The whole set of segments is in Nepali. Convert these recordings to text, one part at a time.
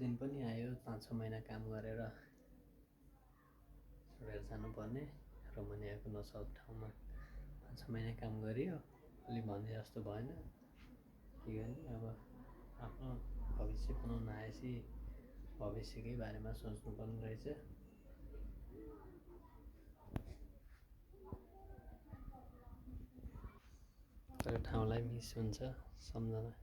दिन पनि आयो 5-6 महिना काम गरेर छोडेर जानुपर्ने रोमानियाको नसाउथ ठाउँमा 5-6 महिना काम गरियो अलि भने जस्तो भएन के गर्ने अब आफ्नो भविष्य बनाउन आएपछि भविष्यकै बारेमा सोच्नुपर्ने रहेछ तर ठाउँलाई मिस हुन्छ सम्झना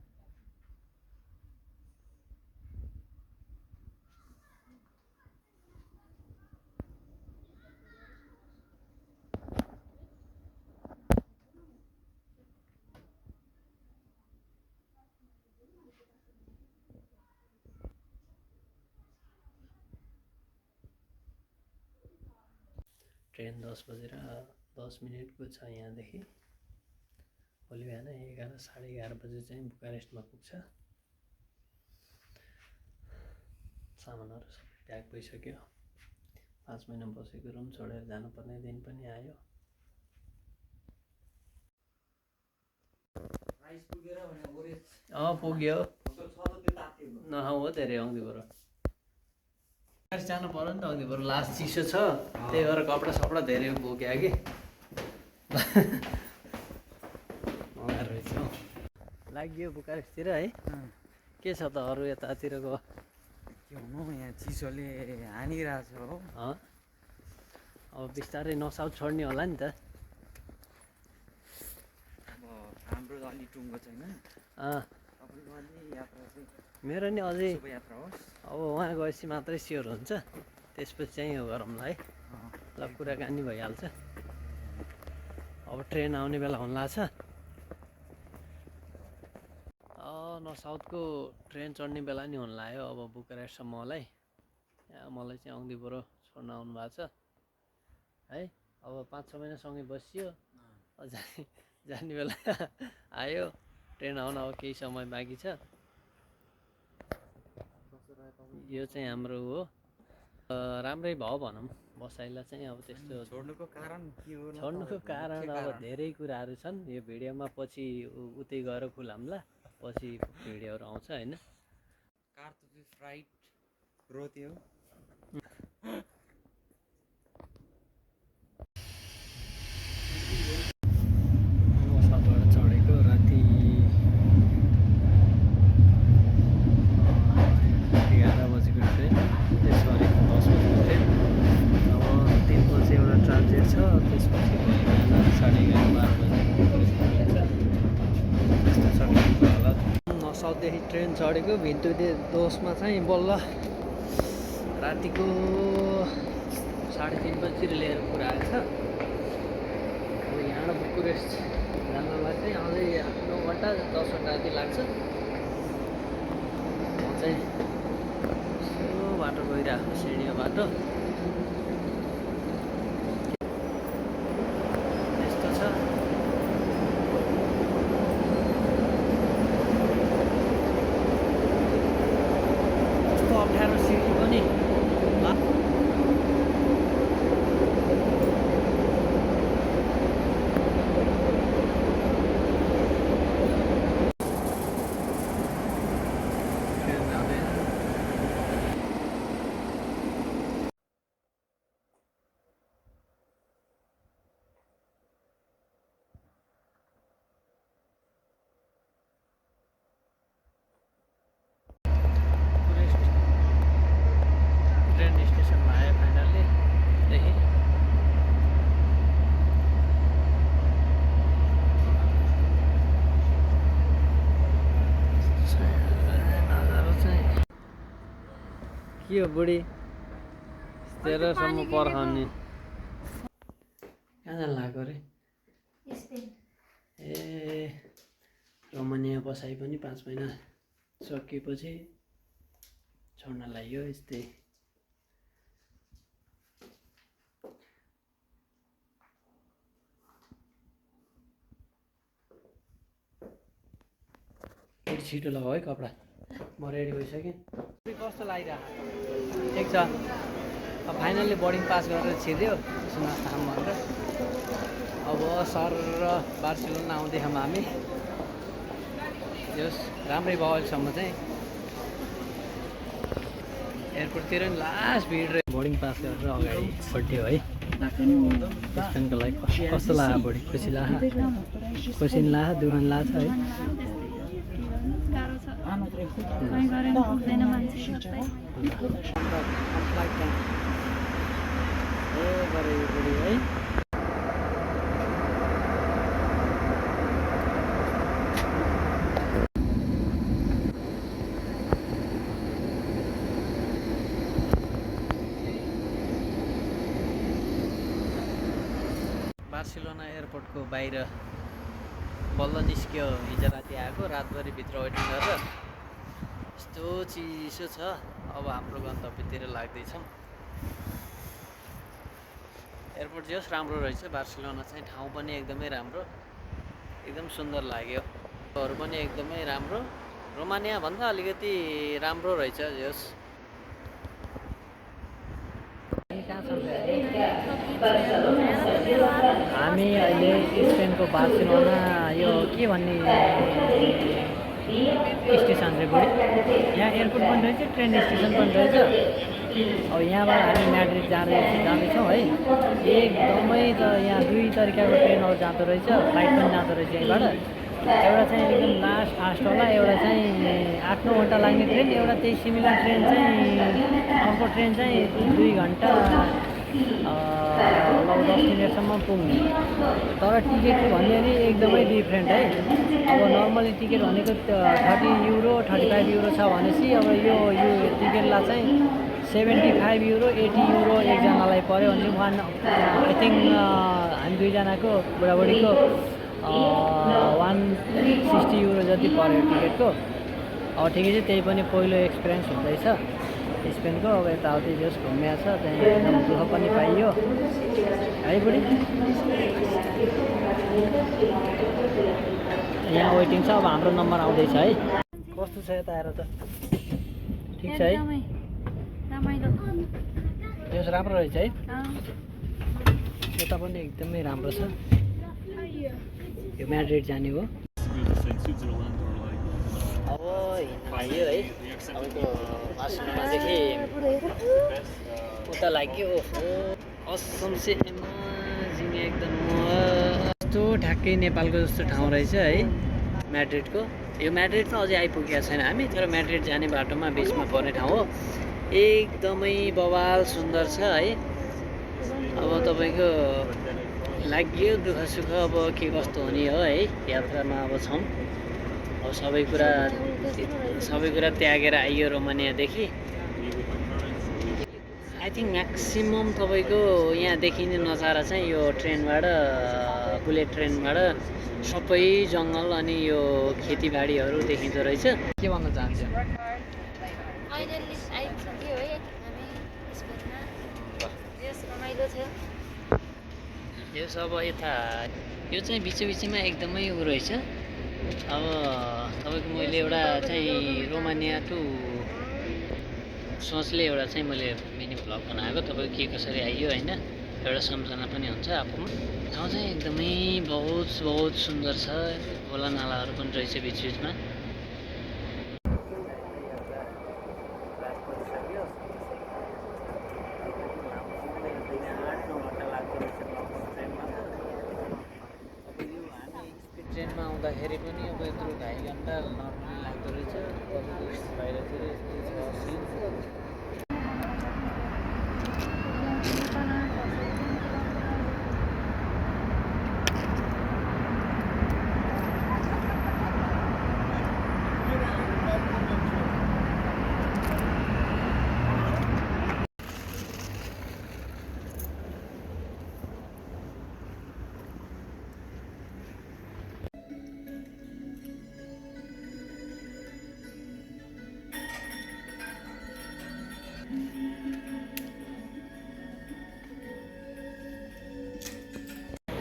ट्रेन 10:10 को छ यहाँदेखि भोलि बिहान 11:30 बजे चाहिँ बुकारेस्टमा पुग्छ सामानहरू सबै प्याक भइसक्यो 5 महिना बसेको रुम छोडेर जानुपर्ने दिन पनि आयो पुग्यो हो धेरै आउँदै बरु जानु पर्यो नि त अघि बरु लास्ट चिसो छ त्यही भएर कपडा सपडा धेरै बोक्यो कि लाग्यो बुकारेस्टतिर है के छ त अरू यतातिरको के हुनु यहाँ चिसोले हानिरहेछ हो अब बिस्तारै नसाउथ छोड्ने होला नि त अब हाम्रो त अलि टुङ्गो छैन मेरो नि अझै यात्रा होस् अब उहाँ गएपछि मात्रै स्योर हुन्छ त्यसपछि चाहिँ यो गरौँला है ल कुराकानी भइहाल्छ अब ट्रेन आउने बेला हुन्ला छ नसाउथको ट्रेन चढ्ने बेला नि हुन लाग्यो अब बुकारेस्टसम्मलाई मलाई चाहिँ आउँदै बरु छोड्न आउनु भएको छ है अब 5-6 महिनासँगै बसियो जाने बेला आयो ट्रेन आउन अब केही समय बाँकी छ यो चाहिँ हाम्रो हो राम्रै भयो भनौँ बसाइला चाहिँ अब त्यस्तो छोड्नुको कारण के हो छोड्नुको कारण अब धेरै कुराहरू छन् यो भिडियोमा पछि उतै गएर खुलाम्ला पछि भिडियोहरू आउँछ होइन कारतुस फ्राइड ग्रोथ हो नसाउथबाट चढेको राति 11 बजेको ट्रेन त्यसपछि 10 बजेको ट्रेन अब 3 बजे एउटा ट्रान्जिट छ त्यसपछि भोलि बिहान 11:30-12 बजे नसाउथदेखि ट्रेन चढेको भिन्तु दोषमा चाहिँ बल्ल रातिको 3:30 बजीतिर लिएर पुऱ्याएको छ अब यहाँबाट बुकुरेस्ट जानलाई चाहिँ अझै 9 घन्टा 10 घन्टा जति लाग्छ म चाहिँ यसो बाटो गइरहेको सिँढिया बाटो यस्तो छ कस्तो अप्ठ्यारो सिँढी पनि ट्रेन स्टेसनमा आयो फाइनल्ली देखि नजारा चाहिँ के हो बुढी 13सम्म पर्खाउने कहाँ जानु लाग्यो अरे ए रोमानिया बसाइ पनि 5 महिना सकिएपछि छोड्न लाग्यो यस्तै छिटो लगाऊ है कपडा म रेडी भइसकेँ कस्तो लागिरहेको ठिक छ अब फाइनल्ली बोर्डिङ पास गरेर छिर्यो यसो नास्ता खाऊँ भनेर अब सर र बार्सिलोना आउँदैछौँ हामी यस राम्रै भयो अहिलेसम्म चाहिँ एयरपोर्टतिर नि लास्ट भिड रह्यो बोर्डिङ पास गरेर अगाडि बढ्यो है स्पेनको लागि कस्तो लाग्यो बढी खुसी लाग्यो खुसी नि लाग्यो दुःख नि लाग्छ है है बार्सिलोना एयरपोर्टको बाहिर बल्ल निस्क्यो हिजो राति आएको रातभरि भित्र वेटिङ गरेर यस्तो चिसो छ अब हाम्रो गन्तव्यतिर लाग्दैछौँ एयरपोर्ट जस राम्रो रहेछ बार्सिलोना चाहिँ ठाउँ पनि एकदमै राम्रो एकदम सुन्दर लाग्यो हरू पनि एकदमै राम्रो रोमानिया भन्दा अलिकति राम्रो रहेछ जस हामी अहिले स्पेनको बार्सिलोना यो के भन्ने स्टेसन रे बुढी यहाँ एयरपोर्ट पनि रहेछ ट्रेन स्टेसन पनि रहेछ अब यहाँबाट हामी म्याड्रिड जाँदैछौँ है एकदमै त यहाँ दुई तरिकाको ट्रेनहरू जाँदो रहेछ फ्लाइट पनि जाँदो रहेछ यहीँबाट एउटा चाहिँ एकदम लास्ट फास्ट होला एउटा चाहिँ 8-9 घन्टा लाग्ने ट्रेन एउटा त्यही सिमिलर ट्रेन चाहिँ अर्को ट्रेन चाहिँ 2 घन्टा 10 मिनटसम्म पुग्ने तर टिकट भन्ने नि एकदमै डिफ्रेन्ट है अब नर्मली टिकट भनेको 30 युरो 35 युरो छ भनेपछि अब यो टिकटलाई चाहिँ 75 युरो 80 युरो एकजनालाई पऱ्यो भने वान आई थिङ्क हामी दुईजनाको बुढाबुढीको 160 युरो जति पऱ्यो टिकटको अब ठिकै छ त्यही पनि पहिलो एक्सपिरियन्स हुँदैछ स्पेनको अब यताउति जस घुम्या छ त्यहाँ एकदम दुःख पनि पाइयो है बुढी यहाँ वेटिङ छ अब हाम्रो नम्बर आउँदैछ है कस्तो छ यता आएर त ठिक छ है यस राम्रो रहेछ है यता पनि एकदमै राम्रो छ यो म्याड्रिड जाने हो अब हिँड्नु लाग्यो है तपाईँको बार्सिलोनादेखि उता लाग्यो असम से इमेजिङ एकदम यस्तो ठ्याक्कै नेपालको जस्तो ठाउँ रहेछ है म्याड्रिडको यो म्याड्रिड त अझै आइपुगेको छैन हामी तर म्याड्रिड जाने बाटोमा बिचमा पर्ने ठाउँ हो एकदमै बवाल सुन्दर छ है अब तपाईँको लाग्यो दुःख सुख अब के कस्तो हुने हो है यात्रामा अब छौँ अब सबै कुरा त्यागेर आइयो रोमानियादेखि आई थिङ्क म्याक्सिमम् तपाईँको यहाँ देखिने नजारा चाहिँ यो ट्रेनबाट बुलेट ट्रेनबाट सबै जङ्गल अनि यो खेतीबारीहरू देखिँदो रहेछ के भन्न चाहन्छु यो सब यता यो चाहिँ बिचमा एकदमै उ रहेछ अब तपाईँको मैले एउटा चाहिँ रोमानिया टु सोचले एउटा चाहिँ मैले मिनी भ्लग बनाएको तपाईँको के कसरी आइयो होइन एउटा सम्झना पनि हुन्छ आफूमा ठाउँ चाहिँ एकदमै बहुत सुन्दर छ खोला नालाहरू पनि रहेछ बिचमा ट्रेनमा आउँदाखेरि पनि अब यत्रो 2.5 घन्टा नर्मली लाग्दो रहेछ बाहिरतिर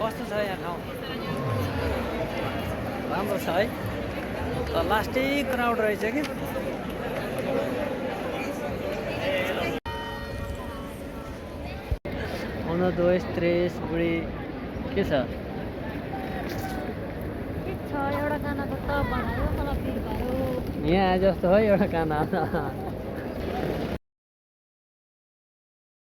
कस्तो छ यहाँ ठाउँ राम्रो छ है तर लास्टै क्राउड रहेछ कि 1, 2, 3 बुढी के छ यहाँ जस्तो है एउटा खाना